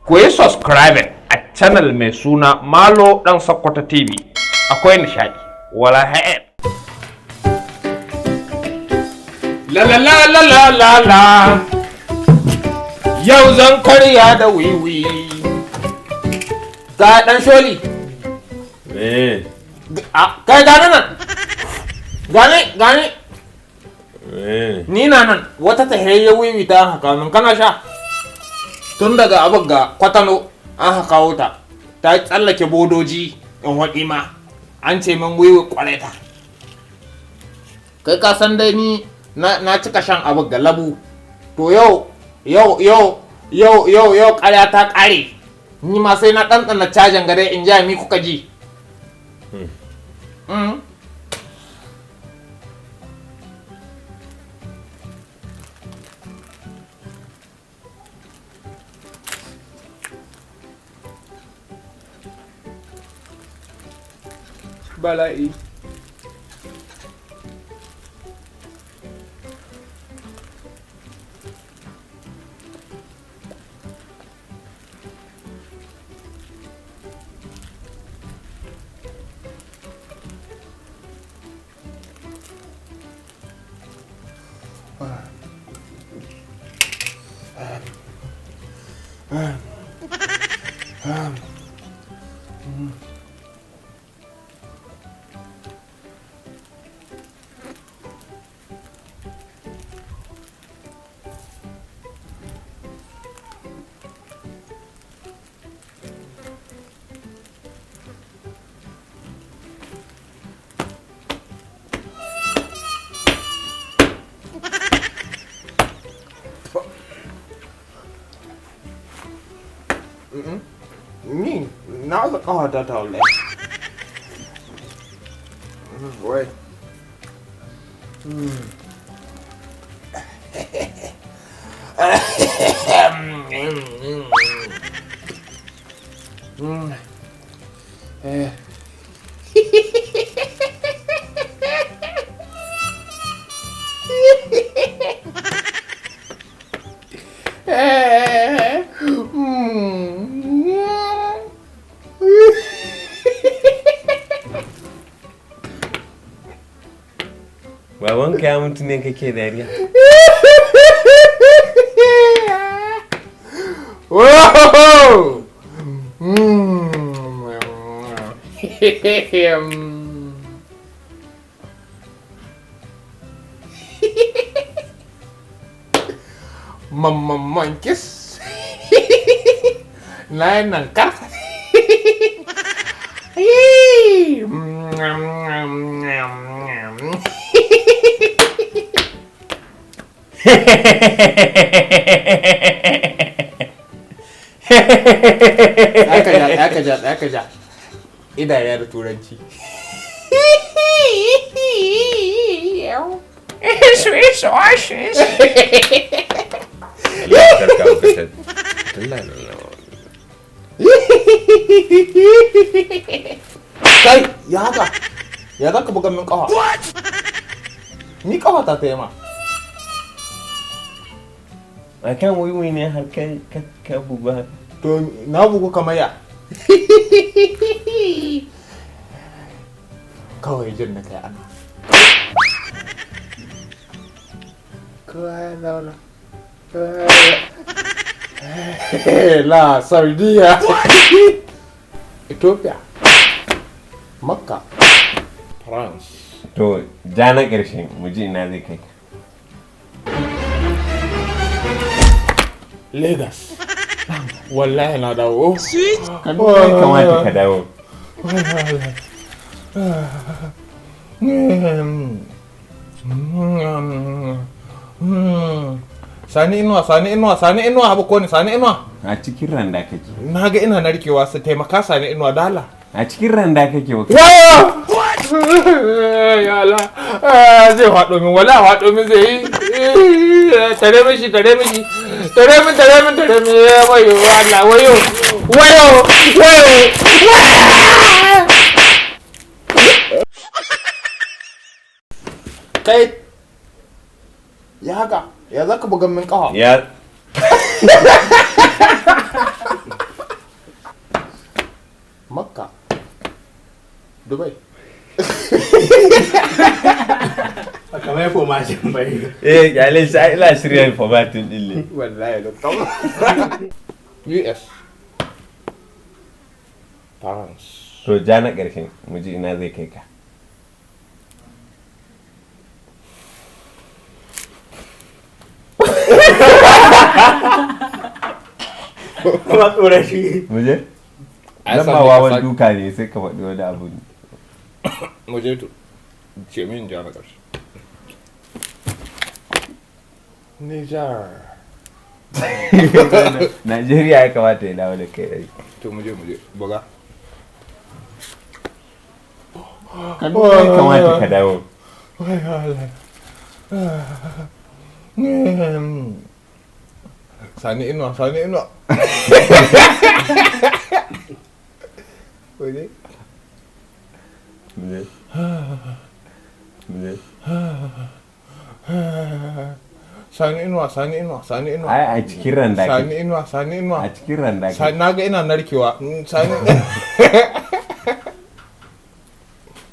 Ku yi subscribing a channel mai suna Malo Dan Sokoto TV. Akwai nishadi. Wala ha'en. La la la la la la la. Yau zan karya da wiwi. Ga dan sholi. Eh, Kai gani nan. Gani gani. eh. Ni na nan wata tahiyayyen wiwi ta haka min kana sha. Tun daga abin ga kwatano an kawo ta. Ta tsallake bodoji in haɗi ma. An ce min wiwi kwarai ta. Kai ka san dai ni na cika shan abin ga labu. To yau yau yau yau yau yau ƙarya ta ƙare. Ni ma sai na ɗanɗana cajin gare in ji mi kuka ji. Mm. Bala'i. Ni na aza ƙawata ta wallahi. Wai. Eh. Babanka ya mutu ne kake dariya? Whoa! Mamma monkeys. Nine nan ka. Aka ja, aka ja, aka ja. Ina ya da turanci. Allah karka ka Allah Allah. Kai, ya haka? Ya za ka buga min ƙafa? Ni ƙafa ta ta yi ma. A kan wiwi ne har kai ka bugu haka. To, na bugu kamar ya. Kawai jin na kai ana. Kowa ya zauna. La Saudiya. Ethiopia. Makka. France. To, ja na ƙarshe mu ji ina zai kai ka. Lagos. Wallahi na dawo. Kaduna ya kamata ka dawo. Sani inuwa, sani inuwa, sani inuwa, abu ko ni sani inuwa. A cikin randa kake. Na ga ina narkewa su taimaka sani inuwa dala. A cikin randa kake wa. Wayo! Ya Allah, zai faɗo min, wala faɗo min zai yi. Tare mishi, tare mishi. Tare min, tare min, tare min. Wayo, Allah, wayo. Wayo, wayo. Kai, ya haka, ya za ka bugan min ƙafa? Ya Dubai. Kamar formation bai. Eh, kyale shi, ai ina shirya formatting din ne. Wallahi lokacin US, France. To, ja na ƙarshen mu ji ina zai kai ka. Kuma tsoron shi. Mu je. Ai, Nan sani ba ka wawan sake- duka ne, sai ka faɗi wani abu. Mu je to. Ce min ja na ƙarshe. Niger. Najeriya ya kamata ya dawo da kai ɗari. To, mu je, mu je. Buga. Kaduna ya kamata ka dawo. Sani inuwa, sani inuwa. Waje. Mu je. Mu je. Sani inuwa, sani inuwa, sani inuwa. Ai a cikin randa Sani kake. inuwa, sani inuwa. A cikin randa Sani kake. na ga ina narkewa. Sani.